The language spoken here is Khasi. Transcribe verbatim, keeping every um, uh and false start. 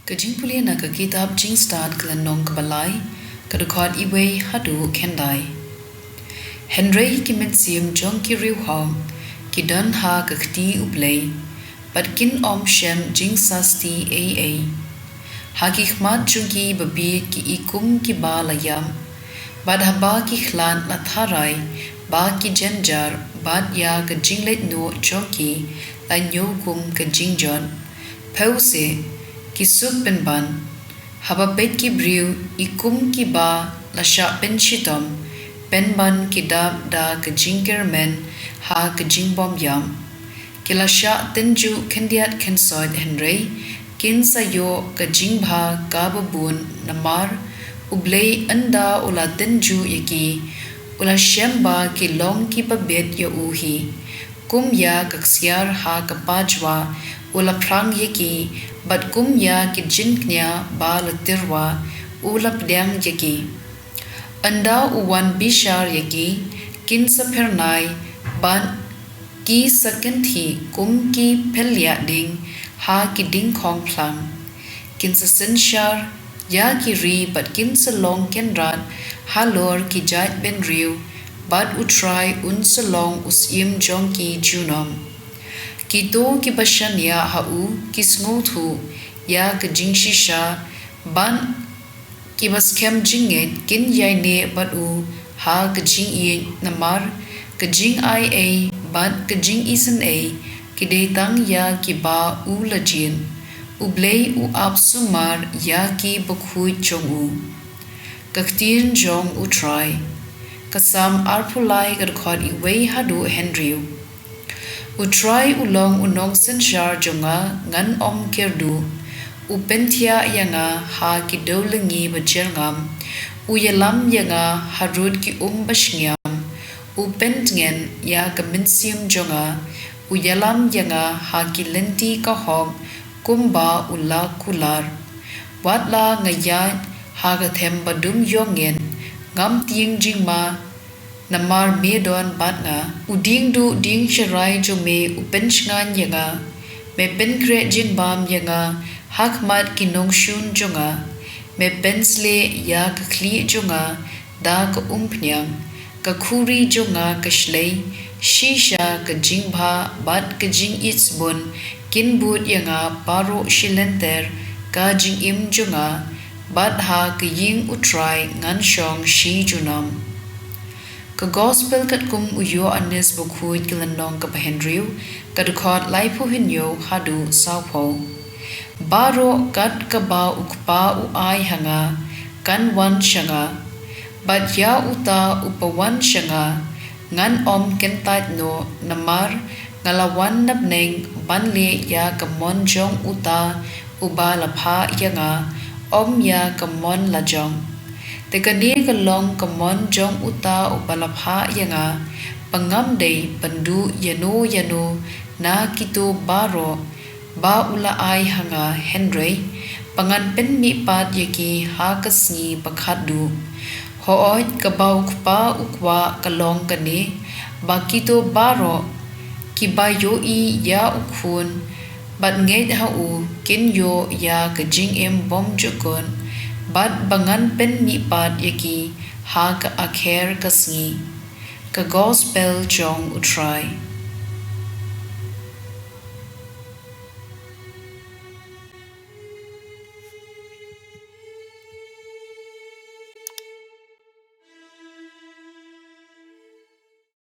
Ka jingpule na ka kitab Jingstad ka lynnong kaba lai, ka dkhot wei haduh khyndai. Hynrei ki mynsiem jong ki riewhok ki don ha ka kti U Blei, bad kin ym shem jingsasti ei ei. Ha ki khmat jong ki babieit ki i kum kiba la ïap, bad haba ki khlad la tharai ba ki jynjar, bad ïa ka jingleit noh jong ki la ñiew kum ka jingjot. Phew seh, ki suk pynban. Haba peit ki briew i kum kiba la shah pynshitom, pynban ki dap da ka jingkyrmen ha ka jingbym ïap. Ki la shah tynjuh khyndiat khynsoit, hynrei kin sa ïoh ka jingbha kaba bun, namar U Blei ynda u la tynjuh ïa ki, u la shem ba ki long kiba bit ïa u hi. Kum ïa ka ksiar ha ka pajwah u la phrang ïa ki, bad kum ïa ki jingkñia ba la tyrwa u la pdiang ïa ki. Ynda u wan bishar ïa ki, kin sa phyrnai, bad ki sa kynthih kum ki phylliehding ha ki ding khongphlang. Kin sa synshar ïa ki ri, bad kin sa long kynrad halor ki jaid bynriew, bad U Trai un sa long u syiem jong ki junom. Kito kiba shaniah ha u ki sngewthuh ïa ka jingshisha, bad kiba skhem jingngeit kin ïaineh bad u ha ka jingïeit, namar ka jingai ei bad ka jingisynei ki dei tang ïa kiba u la jied. U Blei u ap sumar ïa ki bakhuid jong u. Ka ktien jong U Trai. Ka Salm arphew lai, ka dkhot wei haduh hynriew. U Trai u long u nongsynshar jong nga, ngan ym kyrduh. U pynthiah ïa nga ha ki dewlyngngi ba jyrngam. U ïalam ïa nga harud ki um ba shngiam. U pyntngen ïa ka mynsiem jong nga. U ïalam ïa nga ha ki lynti ka hok, kumba u la kular. Wat la nga ïaid ha ka them ba dum ïongngeit, ngam tieng jingma, namar me don bad nga. U diengduh diengsharai jong me u pynshngaiñ ïa nga. Me pynkhreh jingbam ïa nga ha khmat ki nongshun jong nga. Me pynshlei ïa ka khlieh jong nga da ka umphniang. Ka khuri jong nga ka shlei, shisha ka jingbha bad ka jingïeit sbun kin bud ïa nga baroh shi lynter ka jingim jong nga, bad ha ka ïing U Trai ngan shong shi junom. Ka Gospel katkum u Ïoannis Bakhuid, ka lynnong kaba hynriew, ka dkhot laiphew hynñiew haduh sawphew. Baroh kat kaba U Kpa u ai ha nga kan wan sha nga, bad ïa uta uba wan sha nga ngan ym kyntait noh, namar nga la wan na bneng ban leh ïa ka mon jong uta uba la phah ïa nga, ym ïa ka mon la jong. Te kane ka long ka mon jong uta uba la phah ïa nga, ba ngam dei ban duh ïano ïano na kito baroh ba u la ai ha nga, hynrei ba ngan pynmihpat ïa ki ha ka sngi ba khatduh. Hooid, kaba U Kpa u kwah ka long kane, ba kito baroh kiba ïohi ïa U Khun bad ngeit ha u kin ïoh ïa ka jingim bymjukut, bad ba ngan pynmihpat ïa ki ha ka akher ka sngi. Ka Gospel jong U Trai.